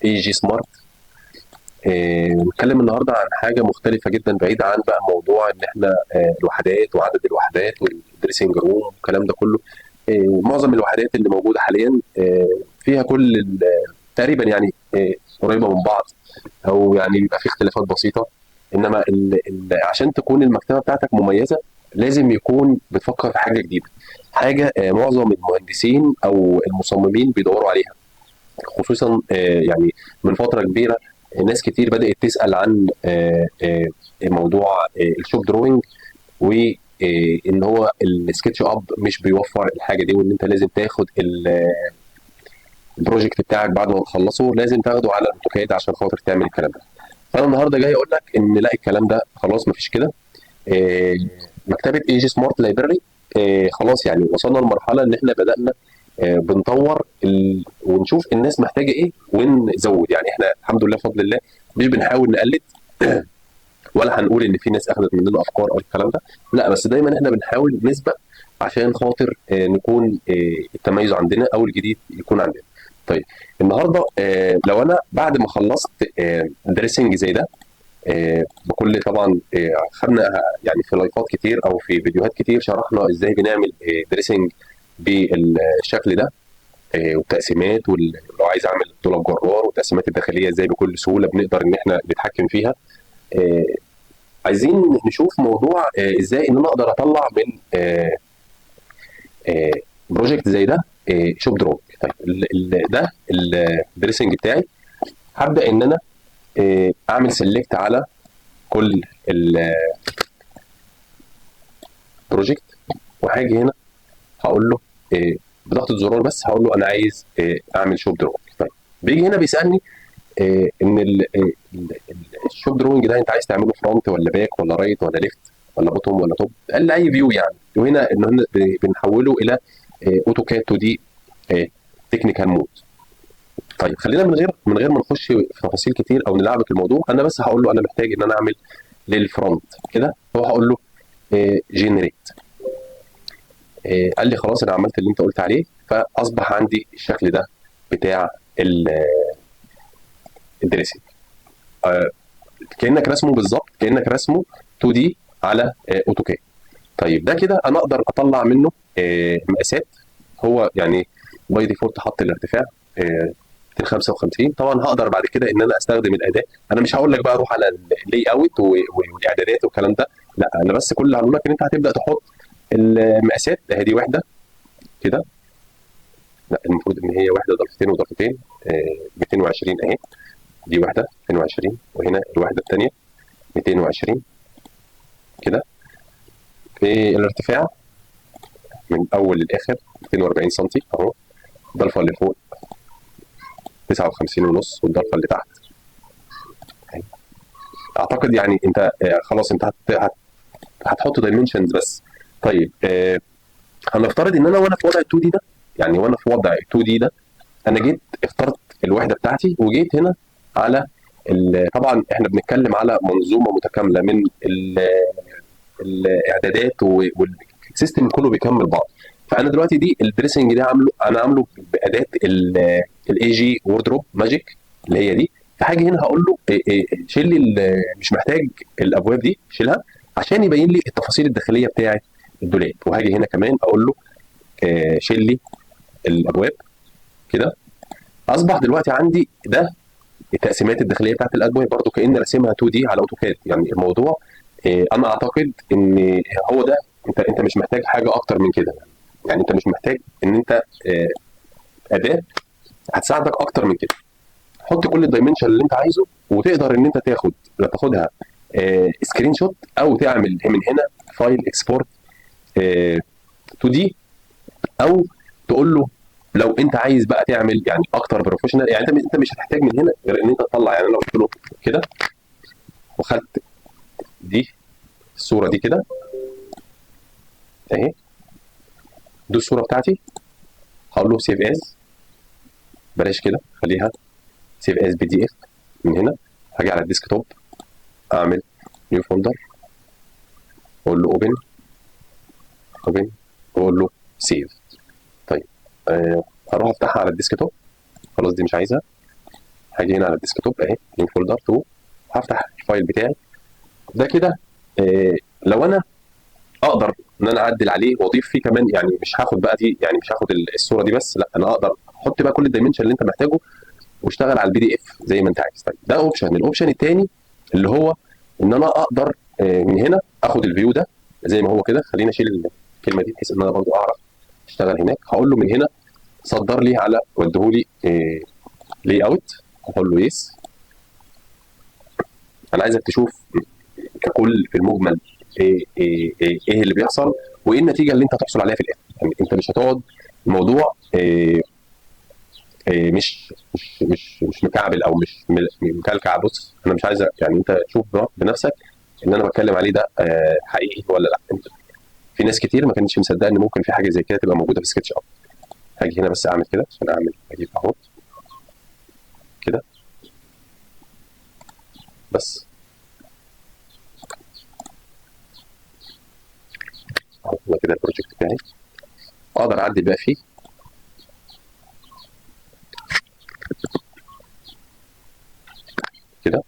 AG Smart. نتكلم النهارده عن حاجة مختلفة جدا، بعيدة عن بقى موضوع ان احنا الوحدات وعدد الوحدات وال dressing room والكلام ده كله. معظم الوحدات اللي موجودة حاليا فيها كل تقريبا يعني قريبه من بعض، او يعني بيبقى في اختلافات بسيطه. انما ال ال عشان تكون المكتبة بتاعتك مميزة لازم يكون بتفكر في حاجة جديده، حاجة معظم المهندسين او المصممين بيدوروا عليها، خصوصا يعني من فترة كبيرة ناس كتير بدات تسال عن موضوع ال shop drawing، وان هو ال SketchUp مش بيوفر الحاجة دي، وان انت لازم تاخد ال project بتاعك بعد ما تخلصه لازم تاخده على ال AutoCAD عشان خاطر تعمل الكلام ده. فانا النهارده جاي اقول لك ان لا، الكلام ده خلاص مفيش كده. مكتبه AG Smart Library خلاص يعني وصلنا لمرحلة ان احنا بدانا بنطور ونشوف الناس محتاجه ايه ونزود. يعني احنا الحمد لله بفضل الله مش بنحاول نقلد ولا هنقول ان في ناس اخذت مننا افكار او الكلام ده، لا، بس دايما احنا بنحاول نسبق عشان خاطر نكون التميز عندنا او الجديد يكون عندنا. طيب النهارده لو انا بعد ما خلصت dressing زي ده بكل طبعا خدنا يعني في لايفات كتير او في فيديوهات كتير شرحنا ازاي بنعمل dressing بالشكل ده والتقسيمات، ولو عايز اعمل دولاب جرار والتقسيمات الداخلية ازاي بكل سهولة بنقدر ان احنا نتحكم فيها. عايزين نشوف موضوع ازاي ان انا اقدر اطلع من project زي ده shop drawing. طيب ده ال dressing بتاعي، هبدا ان انا اعمل select على كل ال project، وهاجي هنا هقول له بضغطة زرار بس هقول له انا عايز اعمل shop drawing. طيب بيجي هنا بيسالني ان ال shop drawing ده انت عايز تعمله front ولا back ولا right ولا left ولا bottom ولا top، قال لي اي view يعني. وهنا ان هنا بنحوله الى AutoCAD 2D technical mode. طيب خلينا من غير ما نخش في تفاصيل كتير او نلعبك الموضوع، انا بس هقول له انا محتاج ان انا اعمل لل front كده، هو هقول له generate. قال لي خلاص انا عملت اللي انت قلت عليه، فاصبح عندي الشكل ده بتاع ال dressing كانك رسمه بالظبط، كانك رسمه 2D على AutoCAD. طيب ده كده انا اقدر اطلع منه مقاسات. هو يعني by default حط الارتفاع 255. طبعا هقدر بعد كده ان انا استخدم الاداة. انا مش هقول لك بقى روح على ال layout والاعدادات والكلام ده، لا، انا بس كل اللي هقوله لك ان انت هتبدا تحط المقاسات. اهي دي واحدة كده، لا المفروض ان هي واحدة ضلفتين وضلفتين، 220 اهي، دي واحدة 220، وهنا الواحدة الثانية 220 كده. في الارتفاع من اول للاخر 240 سم اهو، الضلفه اللي فوق 59 ونص والضلفه اللي تحت. اعتقد يعني انت خلاص انت هتحط dimensions بس. طيب هنفترض ان انا وانا في وضع 2D ده، يعني وانا في وضع 2D ده انا جيت اخترت الوحدة بتاعتي وجيت هنا على طبعا احنا بنتكلم على منظومة متكاملة من الاعدادات وال system كله بيكمل بعض. فانا دلوقتي دي ال dressing ده عامله، انا عامله باداة ال AG Wardrobe Magic اللي هي دي. فهاجي هنا هقول له شيل لي، مش محتاج الابواب دي، شيلها عشان يبين لي التفاصيل الداخلية بتاعه الدولاب. وهاجي هنا كمان اقول له شيل لي الابواب كده. اصبح دلوقتي عندي ده التقسيمات الداخلية بتاعت الابواب برضو كأن راسمها 2D على AutoCAD. يعني الموضوع انا اعتقد ان هو ده، انت مش محتاج حاجة اكتر من كده، يعني انت مش محتاج ان انت اداه هتساعدك اكتر من كده. حط كل ال dimension اللي انت عايزه، وتقدر ان انت تاخدها screenshot او تعمل من هنا file export 2D، او تقول له لو انت عايز بقى تعمل يعني اكتر professional. يعني انت مش هتحتاج من هنا غير ان انت تطلع. يعني انا لو قلت له كده وخدت دي الصورة دي كده اهي، دي الصورة بتاعتي، هقول له save as، بلاش كده، خليها save as PDF. من هنا هاجي على ال desktop اعمل new folder، اقول له open open، واقول له save. طيب هروح افتحها على ال desktop، خلاص دي مش عايزها. هاجي هنا على ال desktop اهي، new folder 2، هفتح ال file بتاعي ده كده. لو انا اقدر ان انا اعدل عليه واضيف فيه كمان، يعني مش هاخد بقى دي، يعني مش هاخد الصورة دي بس، لا انا اقدر احط بقى كل ال dimension اللي انت محتاجه واشتغل على ال PDF زي ما انت عايز. طيب ده option. ال option الثاني اللي هو ان انا اقدر من هنا اخد ال view ده زي ما هو كده. خليني اشيل الكلمة دي بحيث ان انا برضو اعرف اشتغل هناك. هقول له من هنا صدر لي على وديهولي layout، هقول له yes. انا عايزك تشوف ككل في المجمل ايه اللي بيحصل وايه النتيجة اللي انت هتحصل عليها في الاخر. يعني انت مش هتقعد الموضوع إيه مش مش مش مش مكعبل او مش مكلكع. بص انا مش عايز، يعني انت تشوف بنفسك ان انا بتكلم عليه ده حقيقي ولا لا. انت في ناس كتير ما كانتش مصدقه ان ممكن في حاجة زي كده تبقى موجودة في SketchUp. هاجي هنا بس اعمل كده عشان اعمل اجيب اهو كده بس اهو كده ال project بتاعي اقدر اعدل بقى فيه. كده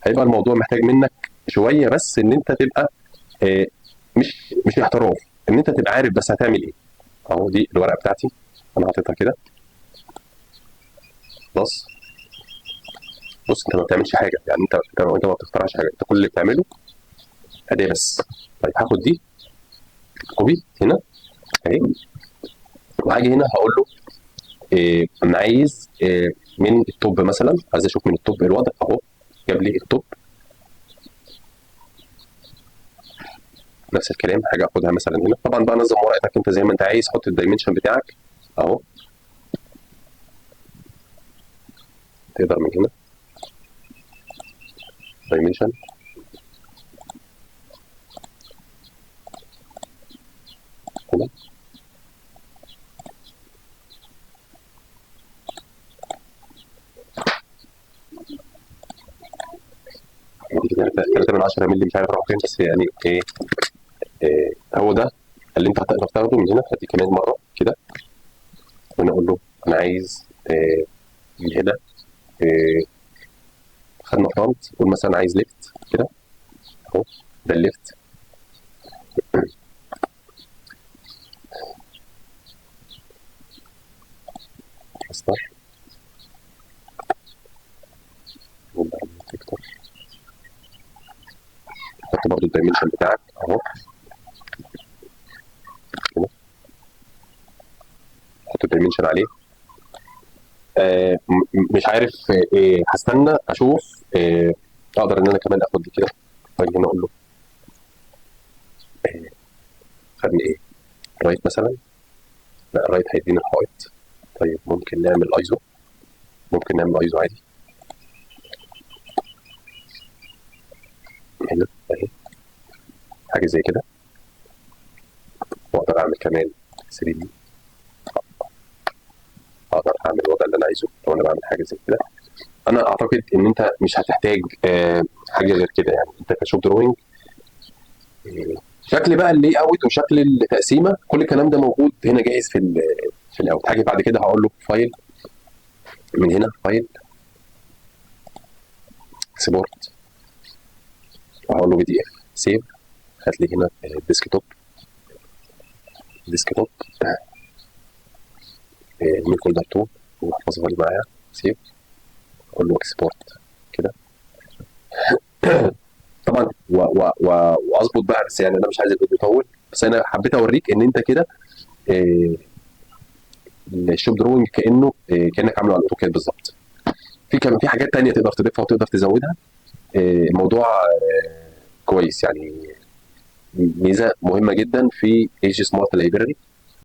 هيبقى الموضوع محتاج منك شوية بس ان انت تبقى مش احتراف، ان انت تبقى عارف بس هتعمل ايه. اهو دي الورقة بتاعتي انا حاططها كده خلاص. بص انت ما بتعملش حاجة، يعني انت ما بتخترعش حاجة، انت كل اللي بتعمله اداه بس. طيب هاخد دي copy هنا اهي، وهاجي هنا هقول له انا عايز من ال top مثلا، عايز اشوف من ال top الوضع اهو، جاب لي ال top. نفس الكلام حاجة اخدها مثلا هنا. طبعا بقى نظم ورقتك انت زي ما انت عايز، حط ال dimension بتاعك اهو، تقدر من هنا dimension هنا. 3 من 10 مللي مش عارف اروح فين، بس يعني ايه هو ده اللي انت هتقدر تاخده من هنا. هدي كمان مرة كده وانا اقول له انا عايز من هنا خدنا front، قول مثلا عايز left كده اهو، ده ال left. مستر حط برضو ال dimension بتاعك اهو كده، حط ال dimension عليه. مش عارف هستنى اشوف اقدر ان انا كمان اخد دي كده. طيب هنا اقول له خدني ايه right مثلا، لا ال right هيدينا الحائط. طيب ممكن نعمل ايزو، ممكن نعمل ايزو عادي هنا اهي، حاجة زي كده. واقدر اعمل كمان 3D، اقدر اعمل الوضع اللي انا عايزه لو انا بعمل حاجة زي كده. انا اعتقد ان انت مش هتحتاج حاجة غير كده، يعني انت ك shop drawing شكل بقى ال layout وشكل التقسيمه كل الكلام ده موجود هنا جاهز في ال out. حاجة بعد كده هقول له file من هنا، file export، وهقول له PDF save. هات لي هنا ال desktop، desktop new folder 2 واحفظها لي معايا save، اقول له export كده. طبعا واظبط بقى، بس يعني انا مش عايز الفيديو يطول، بس انا حبيت اوريك ان انت كده ال shop drawing كانه كانك عامله على ال AutoCAD بالظبط. في كمان في حاجات تانية تقدر تضيفها وتقدر تزودها. الموضوع كويس، يعني ميزة مهمة جدا في AG Smart Library.